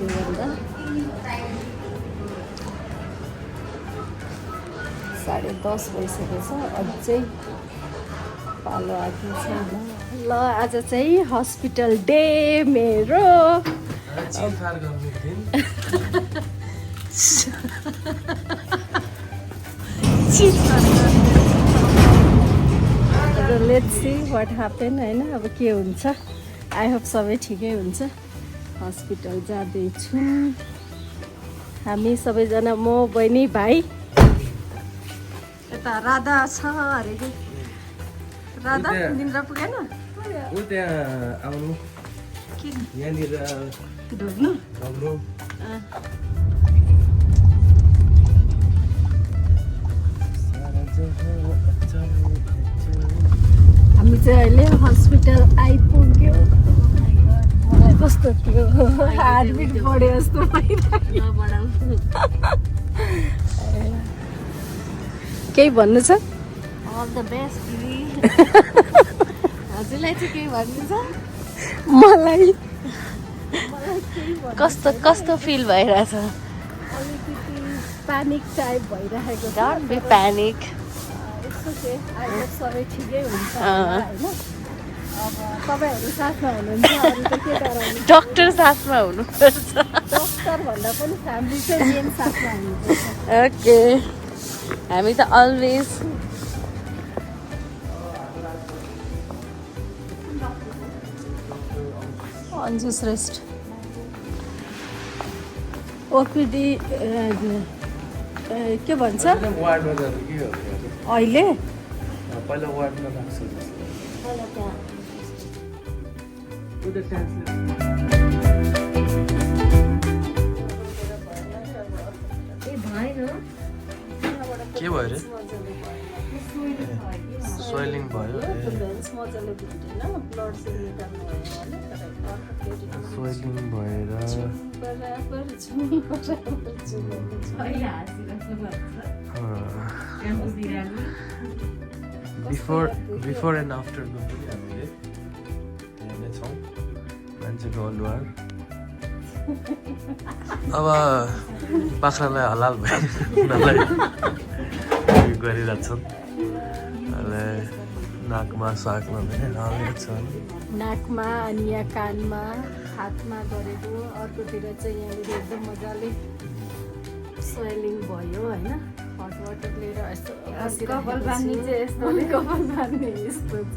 त्योभन्दा 10:30 भइसकेछ अझै पालो आएको छैन। ल आज चाहिँ हस्पिटल डे मेरो। लेट्स सी व्हाट ह्यापन होइन, अब के हुन्छ। आई होप सबै ठिकै हुन्छ। हस्पिटल जाँदैछौँ हामी सबैजना, म बहिनी भाइ। यता राधा छ अरे कि राधा निन्द्रा पुगेन ऊ त्यहाँ आउनु किन यहाँनिर ढोग्नु हामी चाहिँ अहिले हस्पिटल आइपुग्यो। मलाई कस्तो थियो, हार्टबिट बढ्यो जस्तो भइरहेको। केही भन्नु छ? अल द बेस्ट दिदी। हजुरलाई चाहिँ केही भन्नु छ? मलाई कस्तो फिल भइरहेछ? अलिकति प्यानिक टाइप भइरहेको छ। Don't be panic. सबै ठिकै हुन्छ होइन। अब तपाईँहरू साथमा हुनुहुन्छ, अरू त के गराउनु। डक्टर साथमा हुनुपर्छ। डक्टर भन्दा पनि फ्यामिली चाहिँ मेन साथमा हुनुपर्छ। ओके, हामी त अलवेज अन्जु श्रेष्ठ ओपिडी के भन्छ वार्डमा जानु के गर्नु? अहिले? पहिला वार्डमा राख्छ के भयो रे? स्वेलिङ भयो। स्वेलिङ भएर बिफोर एन्ड आफ्टरमा पनि हामीले त्यहाँ नै छौँ। मान्छेको अनुहार अब बाख्रालाई हलाल भइलाई गरिरहेछन्। अहिले नाकमा सागमा पनि हालेको छन्। नाकमा अनि यहाँ कानमा हातमा गरेको, अर्कोतिर चाहिँ यहाँनिर एकदम मजाले स्वेलिङ भयो होइन। हट वाटर लिएर यस्तो कपाल बान्ने चाहिँ यस्तो कपाल बान्ने यस्तो छ।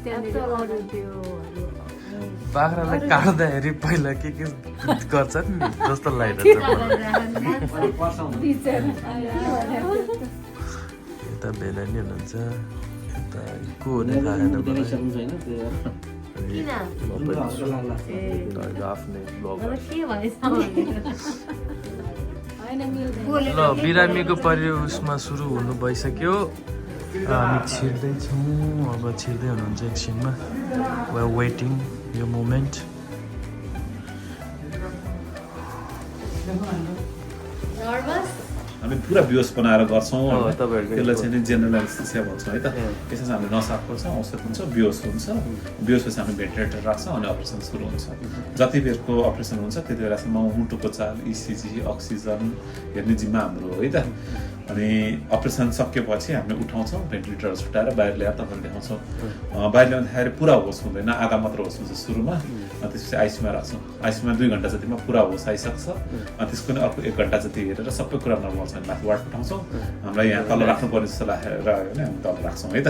त्यहाँनिर अरू त्यो बाख्रालाई काट्दाखेरि पहिला के गर्छ नि जस्तो लागिरहेछ। यता भेला नि हुनुहुन्छ, यता को हुने खाएन आफ्नै ब्लग। ल बिरामीको उसमा सुरु हुनु भइसक्यो। हामी छिर्दैछौँ, अब छिर्दै हुनुहुन्छ एकछिनमा। वी आर वेटिङ यो मोमेन्ट। हामी पुरा बियोस बनाएर गर्छौँ, त्यसलाई चाहिँ नि जेनरल एनेस्थेसिया भन्छौँ है त। त्यसमा चाहिँ हामीले नसा खोल्छ, औषध हुन्छ, बियोस हुन्छ। बियोसपछि हामी भेन्टिलेटर राख्छौँ अनि अपरेसन सुरु हुन्छ। जति बेरको अपरेसन हुन्छ त्यति बेलासम्म मुटुको चाल, इसिजी, अक्सिजन हेर्ने जिम्मा हाम्रो हो है त। अनि अपरेसन सकिएपछि हामीले उठाउँछौँ, भेन्टिलेटर छुट्याएर बाहिर ल्याएर तपाईँहरू देखाउँछौँ। बाहिर ल्याउँदाखेरि पुरा होस हुँदैन, आधा मात्र होस हुन्छ सुरुमा। अनि त्यसपछि आइसियुमा राख्छौँ। आइसियुमा 2 घन्टा जतिमा पुरा होस आइसक्छ। अनि त्यसको नि अर्को 1 घन्टा जति हेरेर सबै कुरा नर्मल छ भने माथि वार्ड पठाउँछौँ। हामीलाई यहाँ तल राख्नुपर्ने जस्तो लागेर भने हामी तल राख्छौँ है त।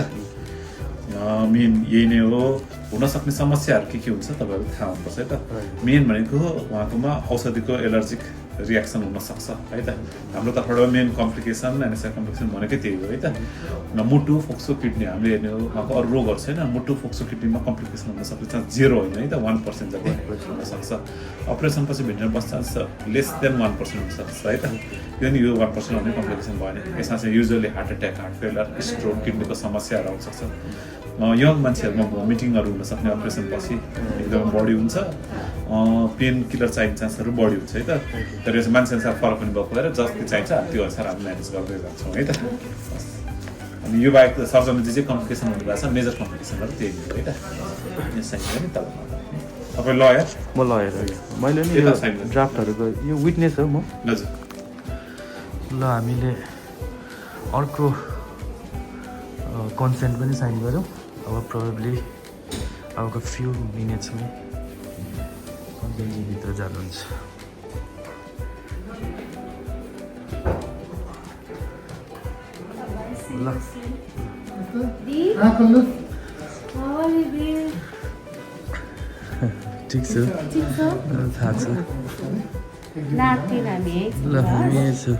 मेन यही नै हो। हुनसक्ने समस्याहरू के हुन्छ तपाईँहरू थाहा हुनुपर्छ है त। मेन भनेको उहाँकोमा औषधिको एलर्जिक रियाक्सन हुनसक्छ है त। हाम्रो तर्फबाट मेन कम्प्लिकेसन एनेस्थेसिया कम्प्लिकेसन भनेकै त्यही हो है त। मुटु, फोक्सो, किडनी हामीले हेर्ने हो। उहाँको अरू रोगहरू छैन। मुटु, फोक्सो, किडनीमा कम्प्लिकेसन हुनसक्छ, चान्स 0 होइन है त, 1% जति हुनसक्छ। अपरेसनपछि भेन्टिलेटर बस्छ लेस देन 1% हुनसक्छ है त। किनभने यो 1% भन्ने कम्प्लिकेसन भयो भने यसमा चाहिँ usually heart attack, heart failure, stroke, किडनीको समस्याहरू आउनसक्छ। यङ मान्छेहरूमा भोमिटिङहरू हुनसक्ने अपरेसन पछि एकदम बढी हुन्छ। पेन किलर चाहिने चान्सहरू बढी हुन्छ है त। तर यो मान्छे अनुसार फरक पनि भएको भएर जति चाहिन्छ त्यो अनुसार हामी म्यानेज गर्दै जान्छौँ है त। अनि यो बाहेक सर्जनले जे कम्प्लिकेसन हुनुभएको छ मेजर कम्प्लिकेसनहरू त्यही हो है त। यो चाहिन्छ नि तल तपाईँ लयर म लयर मैले नि यता यो side मा। ड्राफ्टहरूको यो विटनेस हो म हजुर ल हामीले अर्को कन्सेन्ट पनि साइन गऱ्यौँ अब प्रोबेबली अबको फ्यु मिनट्समै भित्र जानुहुन्छ ल ठिक छ थाहा छ नाच्थ्यौँ हामी है ल हामी यहीँ छु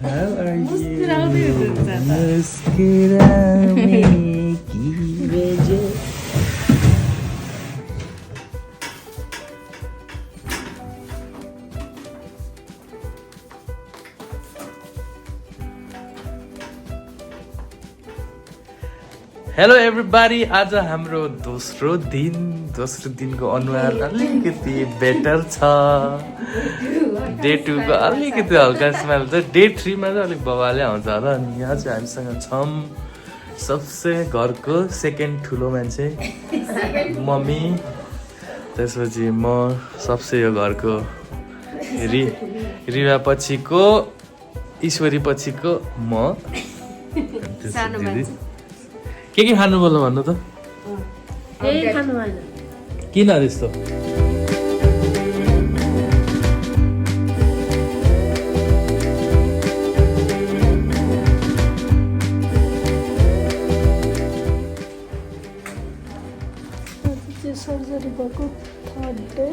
How are you? मुस्कुराउने की वजह हेलो एभ्रिबाडी आज हाम्रो दोस्रो दिनको अनुहार अलिकति बेटर छ डे 2 को अलिकति हल्का स्मेल छ डे 3 मा चाहिँ अलिक बबाले आउँछ होला अनि यहाँ चाहिँ हामीसँग छौँ सबसे घरको सेकेन्ड ठुलो मान्छे मम्मी त्यसपछि म सबसे यो घरको रिवा पछिको ईश्वरी पछिको म सानो मान्छे के खानु बोल्नु भन्नु त केही खानु भएन किन त्यस्तो सर्जरी भएको थर्ड डे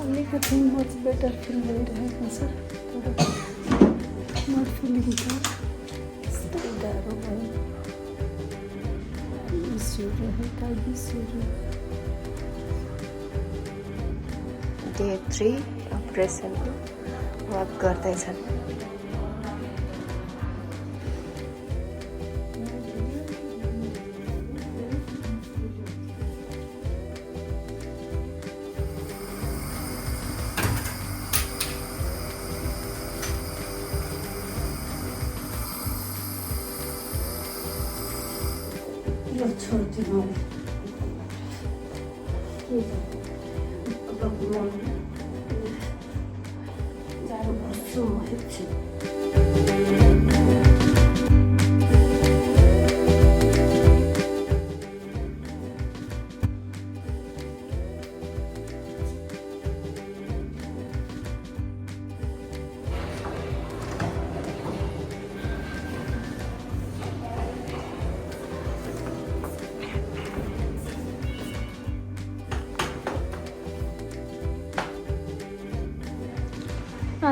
अलिकति मच बेटर फिल भइरहेको छ तर नट फिलिङ छ यस्तै गाह्रो भयो बिसुरहेका बिसुहरू डे 3 अपरेसनको वर्क गर्दैछन् यो छोडिदिनु अब म जानु पर्छु म एकछिन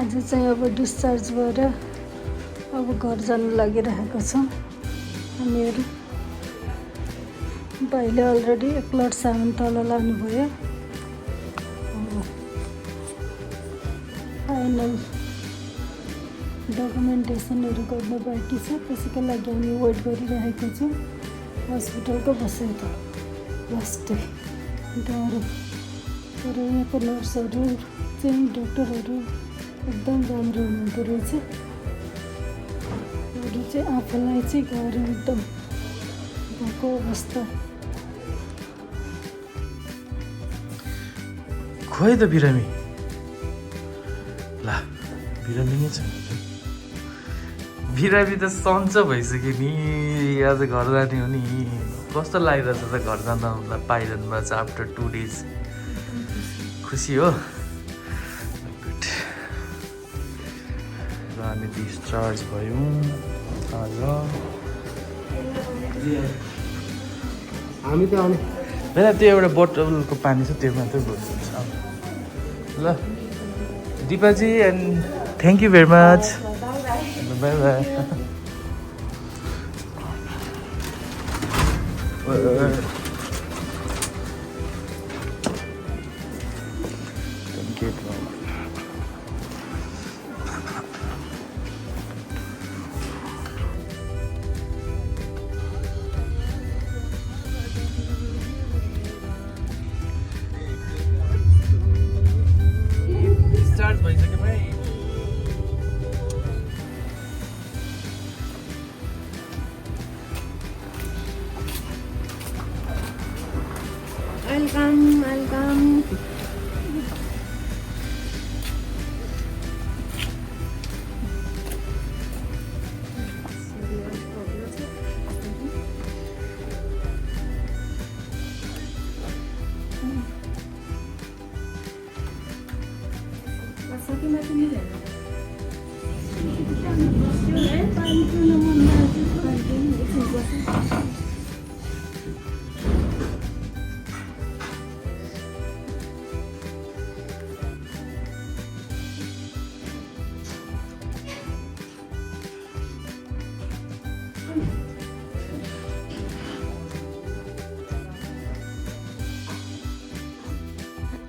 आज चाहिँ अब डिस्चार्ज भएर अब घर जानु लागिरहेको छौँ हामीहरू भाइले अलरेडी 1 लट सामान तल लानुभयो फाइनल डकुमेन्टेसनहरू गर्न बाँकी छ त्यसैको लागि हामी वेट गरिरहेको छौँ हस्पिटलको बसाइ त लास्ट डे गाह्रो तर यहाँको नर्सहरू चाहिँ डक्टरहरू एकदम राम्रो हुनुहुँदो रहेछ अरू चाहिँ आफूलाई चाहिँ गाह्रो एकदम भएको अवस्था खोइ त बिरामी ला बिरामी नै छ बिरामी त सन्चो भइसक्यो नि आज घर जाने हो नि कस्तो लागिरहेछ त घर जान पाइरहनु भएको छ आफ्टर 2 डेज खुसी हो हामी डिस्चार्ज भयौँ आज हामी त आउने होइन त्यो एउटा बोतलको पानी छ त्यो मात्रै बोल्नुहुन्छ ल Dipaji and thank you very much bye bye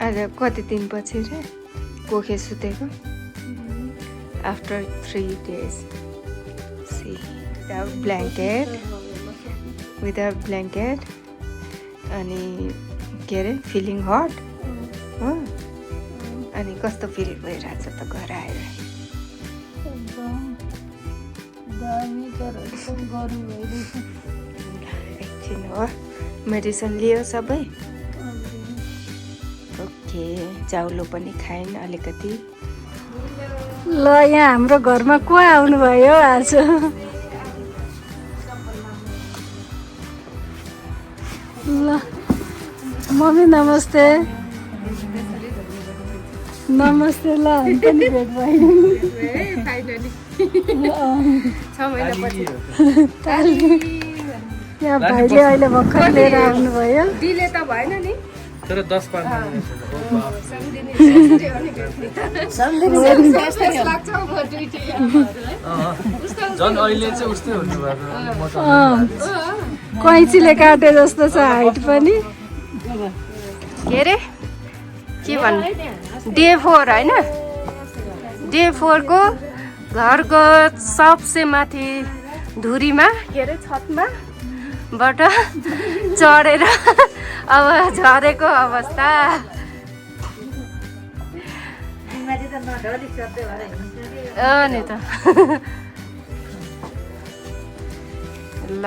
आज कति दिनपछि रे कोखे सुतेको आफ्टर 3 days सी विदाउट ब्ल्याङ्केट अनि के अरे फिलिङ हट हो अनि कस्तो फिल भइरहेछ त घर आएर एकछिन हो मेडिसिन लियो सबै ओके चाउलो पनि खाइन् अलिकति ल यहाँ हाम्रो घरमा को आउनुभयो आज ल मम्मी नमस्ते नमस्ते ल हामी पनि भेट भयौँ यहाँ भाइले अहिले भर्खर लिएर आउनुभयो डिले त भएन नि तर 10-15 झन् अहिले चाहिँ उस्तै हुनु भएको कैँचीले काटे जस्तो छ हाइट पनि के अरे के भन्नु डे 4 होइन डे 4 को घरको सबसे माथि धुरीमा के अरे छतमा बाट चढेर अब झरेको अवस्था नि त ल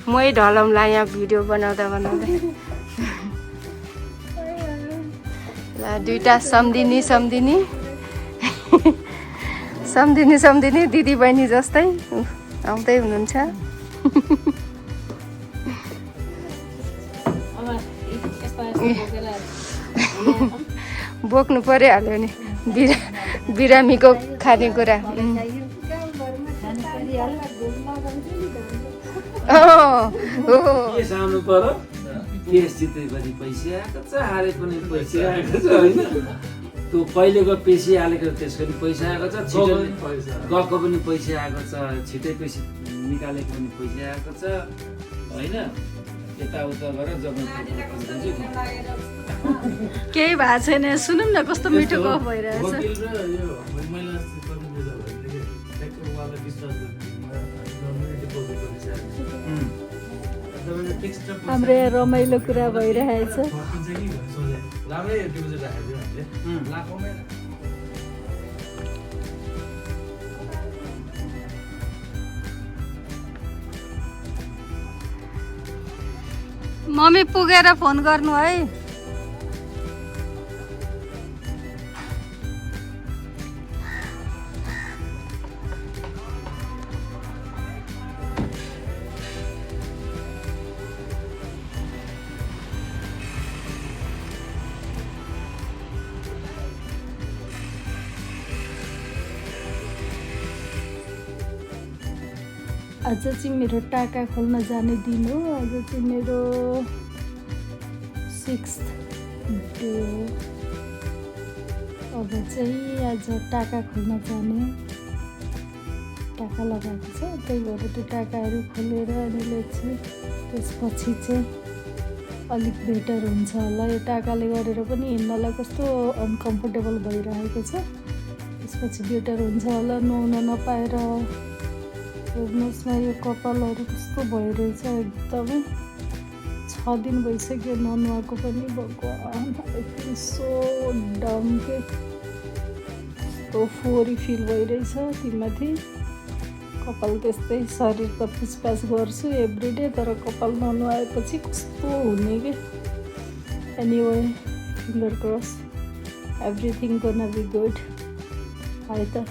मै ढलौँला यहाँ भिडियो बनाउँदा ल दुईटा सम्धिनी दिदी बहिनी जस्तै आउँदै हुनुहुन्छ बोक्नु परिहाल्यो नि बिरामीको खानेकुरा सानो पर केस जितेपछि पैसा आएको छ हारे पनि पैसा आएको छ होइन त्यो पहिलेको पेसी हालेको त्यसको पनि पैसा आएको छ छिटो गएको पनि पैसा आएको छ छिटै पैसा निकालेको पनि पैसा आएको छ होइन यताउता गरेर जब केही भएको छैन सुनौँ न कस्तो मिठो गफ भइरहेछ हाम्रो यहाँ रमाइलो कुरा भइरहेछ मम्मी पुगेर फोन गर्नु है आज चाहिँ मेरो टाका खोल्न जाने दिन हो आज चाहिँ मेरो 6th डे हो अब चाहिँ आज टाका खोल्न जाने टाका लगाएको छ त्यही भएर त्यो टाकाहरू खोलेर अनि चाहिँ त्यसपछि चाहिँ अलिक बेटर हुन्छ होला यो टाकाले गरेर पनि हिँड्नलाई कस्तो अनकम्फर्टेबल भइरहेको छ त्यसपछि बेटर हुन्छ होला नुहाउन नपाएर हेर्नुहोस् न यो कपालहरू कस्तो भइरहेछ एकदमै 6 दिन भइसक्यो ननुहाएको पनि भगवान् आई फिल सो डम के कस्तो फोरी फिल भइरहेछ तिमाथि कपाल त्यस्तै शरीर त पुछपाछ गर्छु एभ्रिडे तर कपाल ननुहाएपछि कस्तो हुने के anyway finger cross everything gonna be good है त